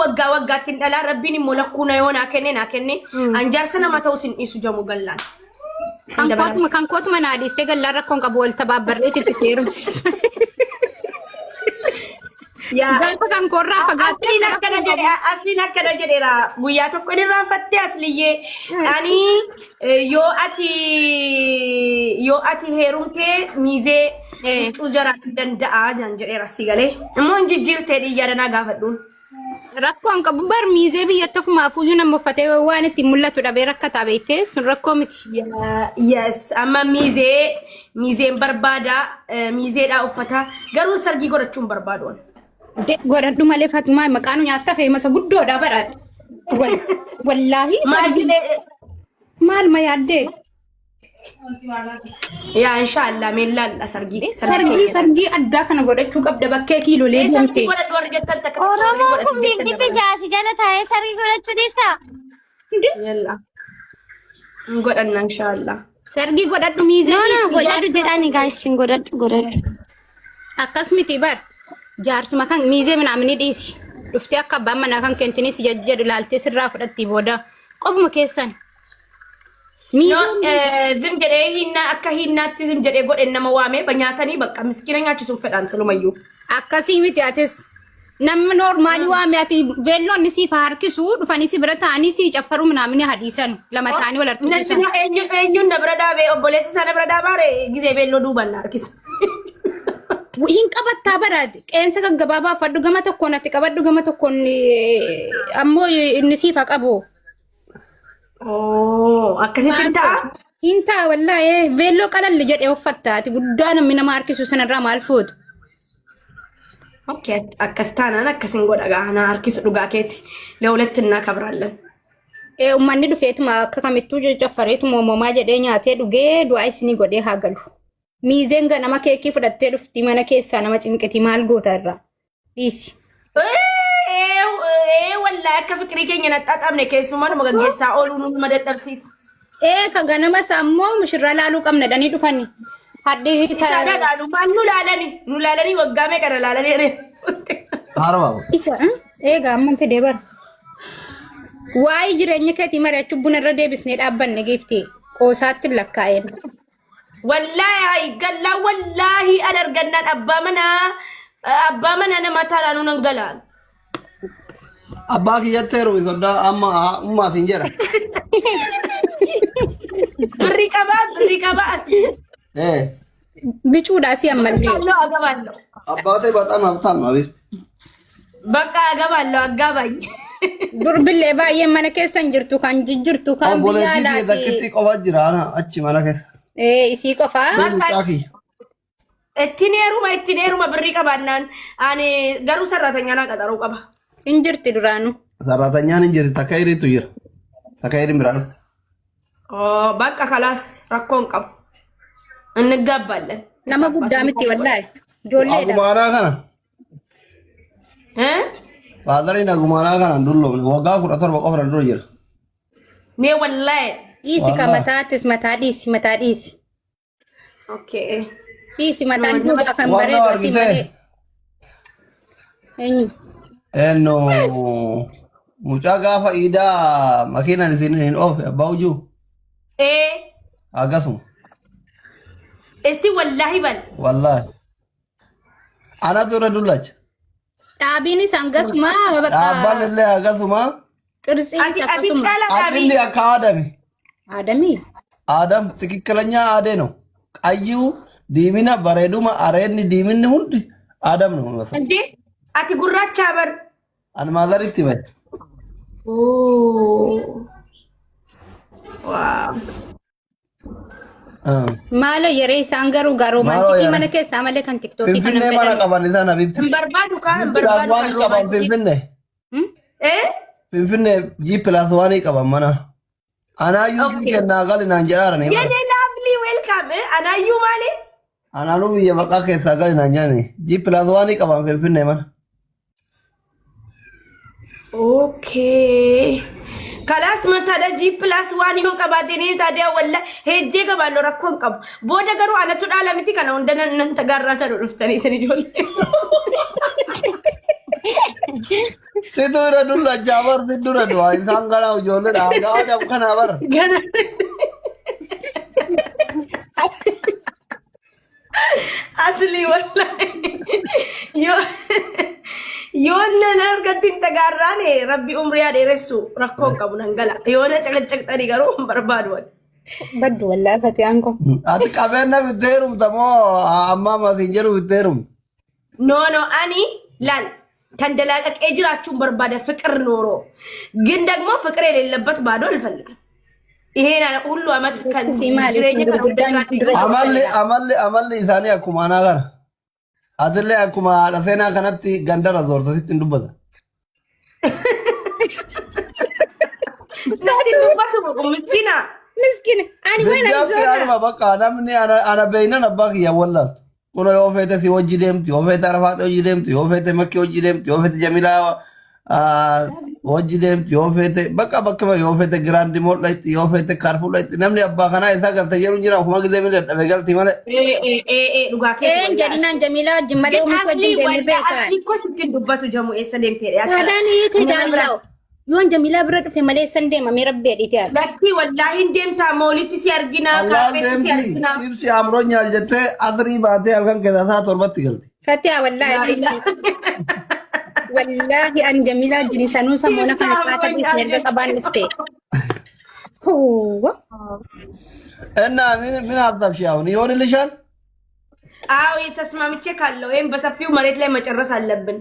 waggaa waggaatti hin dhalaa, Rabbiin immoo lakkuu na yoo naa kenne naa kenne, an jaarsa nama ta'us hin dhiisu jamu gallaan. Kan kootuma kan kootuma naa dhiistee gallaan rakkoon qabu wal tabaabbarreetti itti seerumsisa. Yaa. Gaafa kan koorraa fagaattee Asliin akkana jedhe, asliin akkana jedheera, guyyaa tokko inni irraanfattee asliyyee ani yoo ati heerumtee miizee huccuu jaraa hin danda'a jaan jedheera. Si galee immoo hin jijjiirtee dhiyyaada naa gaafadhuun. Rakkoon qabu bar, miizee biyyatti ofumaafuyyuu nama uffatee waan ittiin mul'atu dhabee rakkataa beektee, sun rakkoo miti. Yes, amma miizee miizeen barbaada, miizeedhaa uffata, garuu sargii godhachuun barbaadu ani. Godhadhu malee Fatumaa, maqaan nyaatta feemasa guddoodha bara. Wallaahi Maal sargii jedhee maal ma yaaddee? Yaa inshaallah meellaan sargii. Sargii sargii addaa kana godhachuu qabda, bakkee kiilolee Sargii deemte. godhadhu warri jettan takka. Oromoo kun dhibbi jaasi jala taa'ee sargii godhachuu dhiisaa? Yalla. Hin godhanna inshaallah. Sargii godhadhu, miizee No, no, dhiisi, godhadhu jaarsuma. jedhani guys, hin godhadhu, godhadhu. Akkas miti bar, jaarsuma kan miizee minaamini dhiisi. Dhuftee akka abbaan manaa kan keentinis jedhu ilaaltee sirraa fudhatti booda qofuma keessan. No, Miizeen zim jedhee hinnaa akka hinnaatti zim jedhee godhe nama waamee ba nyaatanii bakka miskiina nyaachisuun fedhaan silumayyuu. Akkasii miti atis. Namni normalii waame, ati beelloonni siif haa harkisu, dhufanii si bira ta'anii si caffaruu minaamini hadhiisan lama ta'anii wal harkisiisan. Namni eenyu eenyuun na bira dhaabee, obboleessi isaa na bira dhaabaare gizee beelloo duubaan na harkisu. Hin qabattaa bara, qeensa gaggabaabaa uffadhu, gama tokkoon ati qabadhu, gama tokkoon ammoo inni siif haa qabu. Oh, akkasitti hin ta'a? Hin ta'a wallaahi, beelloo qalalli jedhee uffatta, ati guddaa namni nama harkisu sanarraa maal fuutu? Okay, akkas taanaan akkasin godha gaa, na harkisu, dhugaa keeti. Lewulatti innaa kabraallan. Uummanni dhufeetuma akka kamittuu caffareetuma uumamaa jedhee nyaatee dhugee du'aa isinii godhee haa galu. Miizeen ganama keekii fudhattee dhufti, mana keessaa nama cinqiti, maal goota irraa? Dhiisi. Ee wallaahi, akka fikirii keenya naxxaxamne keessumaa nama gaggeessaa ooluu nama dadhabsiisa. Ee, ka ganama isaa immoo mushurraa laaluu qabna dhanii dhufani. Haddi Isaan laalu maal nu laalani, nu laalanii waggaa meeqa na laalanii. Haarama. Isa eegaa amman fidee bara. Waa'ee jireenya keetii mari'achuu buna irra deebisnee dhaabbanne giifti, qoosaatti hin lakkaa'een. Wallaahi gallaa, wallaahi an argannaan abbaa manaa nama taanaanuu nan galaan. Abbaa kiyyatti heerumi soddaa, amma ummaaf hin jedha. Birri qabaa, birri qabaa asii. Ee Bicuudha asii ammallee. Agabaalloo, agabaalloo. አባቴ በጣም ሀብታም ነው። አቤት። Bakka agabaalloo aggaabany. Durbillee baay'een mana keessa hin jirtu, kan jijjirtu kan biyya Obboleettii kiyya alaati. takkitti qofa jira ana achi mana keessa. Ee, isii qofaa. Mucaa kiyya. Ittiin heeruma, ittiin heeruma birrii qabaannaan, ani garuu sarraatanya naa qaxaruu qaba. Hin jirti duraanuu. Sarraatanyaan hin jirti, takka hiriitu jira. Takka hiriin biraa dhufte. Oh, bakka kalaas rakkoo hin qabu. Inni gabbaallan. Nama guddaa miti wallaahi. Ijoolleedha. Agumaanaa kana. Eh? Fatheriin agumaanaa kana hin dulloomne, waggaa 17 qofa dura jira. Mee wallaahi. Dhiisi ka Wallaahi. mataattis mataa dhiisi, mataa dhiisi. Okay. Dhiisi, mataan duubaa kan Waan bareedu nama asii argitee? malee. Eenyu? Eenyu mucaa gaafa iidaa makiinaan isin hin oofe, abbaa hujuu Eh, akkasuma. Isti wallaahi bal. Wallaahi. Anatu irra dullacha. Dhaabiin isaan gasuma Dhaabbaan bakka illee akkasuma. qirtsiin Ati ati akkasuma. caala dhaabii. Atilli akka aadami. Aadamii. Aadam ትክክለኛ aadee ነው። ቀዩ diimina bareeduma areedni diiminni hundi Aadam ነው የሚመስለው። እንዴ ati gurraacha bar. Ani motheritti bahe. Oh. Wow. Maaloo yeroo isaan garuu gaa Maaloo romanticii yara. mana keessaa malee kan TikTokii kana Finfinnee mana fedhan. qaban isaan habibti. Hin barbaadu kaa, hin G plus barbaadu one kan qaban romanticii. Finfinnee. Hmm? Eh? Finfinnee G+1 qaban mana. Anaayyuu si Okay. kennaa gali naan jedhaarani. Yene lovely welcome. Eh? Anaayyuu maali? Anaanuu biyya baqaa keessaa gali naan jedhani. G+1 qaban Finfinnee mana. Okay. Kalaas mataadha, G+1 yoo qabaatanii taadee walla hejjee qabaannu rakkoo hin qabu. Booda garuu anatu dhaala miti, kana hunda nan nan tagaarraa tanu dhuftanii isin ijoollee. Situ irra dullachaa bar si dura du'a isaan kana ijoolleedha. Hanga Adam kana bar. Gana. Asli wallahi. Yoo yoo nan argatti hin tagaarraane rabbi umrii haa dheeressu rakkoo hin qabu nan gala. Yoo na caqacaqxanii garuu hin barbaadu ani. Baddu wallaahi fatiyaan kun. Ati qabeenya bittee heerumta moo ammaa maatiin jedhu bittee heerumta? No no ani laal ተንደላቀቄ ጅራችሁን በርባደ ፍቅር ኖሮ ግን ደግሞ ፍቅር የሌለበት ባዶ አልፈልግም። ይሄን ሁሉ አመት Sii ጅሬኛ maali gurguddaan dura Amalli amalli amalli isaanii akkuma anaa kana. Atillee akkuma haadha seenaa kanatti gandara zoortasitti hin dubbata. Natti dubbatu miskiina. Miskiina ani waan ani Biddaafti zoora. anuma bakka namni ana ana beeynan abbaa kiyya wallaaltu. Kuna yoo feete si wajji deemti, yoo feete Arafaat wajji deemti, yoo feete Makki wajji deemti, yoo feete Jamilaa wajji deemti, yoo feete bakka bakkuma yoo feete Giraandi Mool dhaqxi, yoo feete Kaarfuu dhaqxi. Namni abbaa kanaa isaa galte jedhu hin jira. Ofuma gisee miila dadhabee galti malee. Dhugaa keeti Een jedhinaan Jamiilaa wajjin malee ግን uummata asli wajjin deemee walla beekan. asli እኮ ስትል dubbatu jamu eessa deemtee Saadaan hiite daalla'u. Yoon Jamiilaa bira dhufe malee san deemamee rabbi adhiite yaala. Lakkii wallaahi hin deemtaa moolitti si arginaa Allaan kaafeetti si deemti. arginaa. Cibsi amroonyaal jettee asrii baatee halkan keessaa sa'a torbatti galti. Fatiyaa wallaahi dhiisi. Wallaahi ani Jamiilaa wajjin sanuu samoona kana faata dhiisne erga qabaan dhufte. Huuwa. እና ምን ምን ሀሳብሽ አሁን ይሆንልሻል? አዎ ተስማምቼ ካለው ይሄን በሰፊው መሬት ላይ መጨረስ አለብን።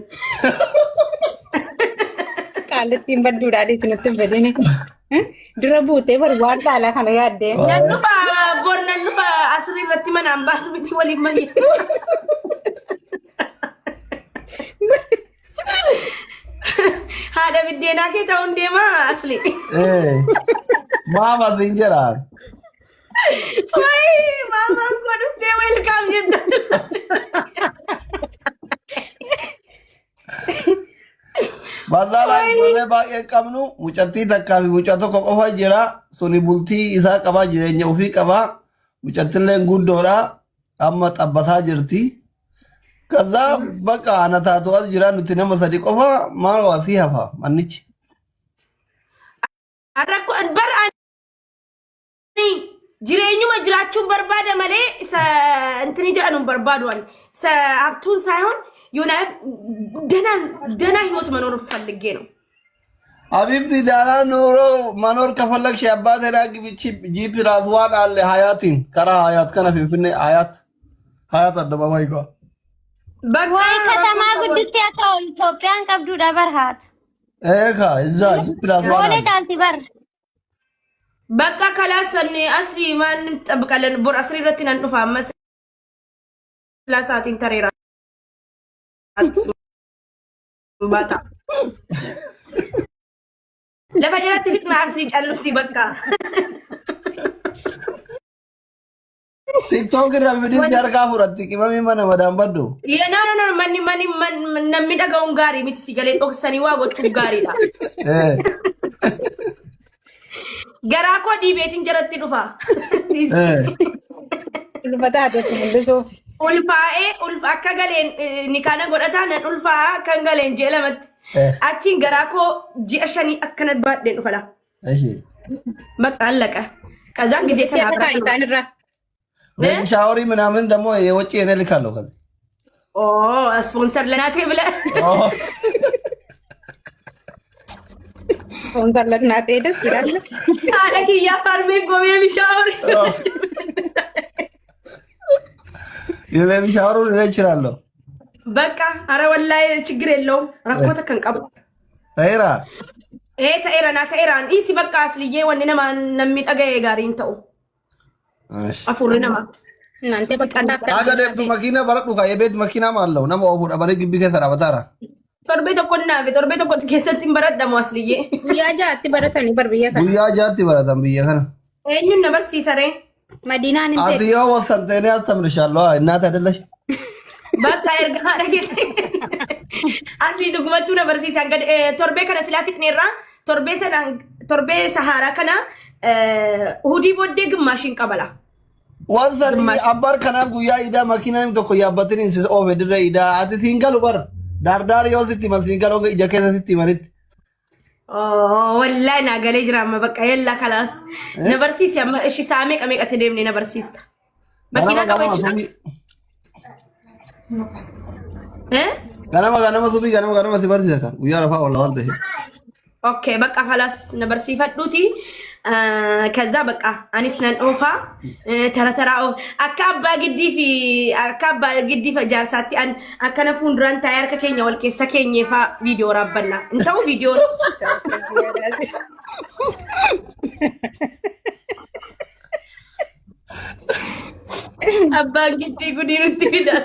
Qaallattiin badduudhaa dhiitu nutti hin fedhini. Dura buutee bar waan dhaalaa kana yaaddee. Nan dhufa bor nan dhufa asrii irratti manaan baatu miti waliin mari'a. Haadha biddeenaa kee ta'uun deemaa asli. Maama siin jedhaan. Wayi maamaan koo dhuftee welcome jetta. Bazaalaa ijoollee baay'ee qabnu mucattii takkaa fi mucaa tokko qofa jira. Suni bultii isaa qabaa jireenya ofii qabaa. Mucattillee guddoodha. Amma xabbataa jirti. ከዛ በቃ ana taatu as jira nuti nama sadi qofa maal asii hafa mannichi. Rakkoo bar ani jireenyuma jiraachuun barbaada malee isa እንትኒ jedhan hin barbaadu ani. isa ሀብቱን ሳይሆን የሆነ ደህና ደህና ህይወት መኖር ፈልጌ ነው። ሀቢብቲ ዳና ኑሮ መኖር ከፈለግሽ አባቴ ግብቺ G plus one አለ ሀያቲን ከራ ሀያት ከነ ፊንፊኔ ሀያት ሀያት አደባባይ ጋር በቃ Wayi katamaa gudditti akka Itoophiyaan qabdudha bar haatu. ኤካ እዛ G plus one Boolee አለ። caalti bar. በቃ ከላሰን አስሊ ማንም ትጠብቃለን። ቦር አስሪ irratti nan dhufa amma ስላ ሰዓtiin tareera baata. Lafa jalatti fixna asli callusi በቃ TikTok irraa fidinti harkaa fudhatti qimamii mana madaan baddu. No no no manni manni namni dhaga'uun gaarii miti si galee dhoksanii waa gochuun gaariidha. Garaa koo dhiibeetiin jalatti dhufa. Ulfa taate mul'isuuf. Ulfaa'ee ulfa akka galeen nikaana godhataa nan ulfaa'a akka hin galeen ji'a lamatti. Achiin garaa koo ji'a shanii akkana baadheen dhufa laa. እሺ በቃ አለቀ። ከዛን ጊዜ Akka ሰናብራ isaan irraa. baby shower ምናምን ደግሞ የወጪ እኔ ልካለሁ ከዚህ ኦ ስፖንሰር ለናቴ ብለህ ስፖንሰር ለእናቴ ደስ ይላል። haadha kiyyaa harmeen koo baby shower የ baby shower ኡን እኔ እችላለሁ። በቃ አረ ወላሂ ችግር የለውም rakkoo takka hin qabu. ተይራ Ee ta'eera naa ta'eeraan dhiisi bakka asliyyee wanni nama namni dhaga'e gaariin ta'u afurri nama. እናንተ በቃ Haga deemtu makiina baradhu kaa የቤት መኪናም አለው nama oofuu dhabanii gibbii keessa dhaabataara. Torbee tokko naafe torbee tokko keessatti hin baradhamu asliyyee. Guyyaa ja'atti baratanii bar biyya kana. Guyyaa jaatti baratan biyya kana. Eenyuun na barsiisa ree? Madiinaan hin Ati beektu. yoo wassante እኔ አስተምርሻለሁ። እናት አይደለሽ? Bakka erga haadha keetti asli dhugumattuu na barsiisan gad torbee kana silaa fixneerraa torbee sanaan torbee saharaa kana hudii booddee gimmaashiin qabala. Waan sani abbaar kanaaf guyyaa idaa makiinaan tokko yaabbatin insis oofe dirree idaa ati siin galu bar. Daardaar yoo sitti himan siin galoo ija keessa sitti himanitti. Oh, wallahi naa galee jira amma bakka yalla kalaas. Na barsiisi amma ishi sa'a meeqa meeqatti deemnee na barsiista. Ganama Makiinaa qaba ganama jechuudha. subii. Eh? Ganama ganama subii ganama ganama si barsiisa kan guyyaa rafaa oola waan ta'eef. Okay, በቃ خلاص ነበርሲፈዱቲ ከዛ በቃ አኒስ ነን ኦፋ ተረተራ akka abbaa giddii fi akka abbaa giddii fi jaarsaatti an akkana fuulduraan taa'ee harka keenya wal keessa keenyee faa viidiyoo waraabbanna. Hin ta'u viidiyoon. Abbaan giddii gudii nutti fidaa.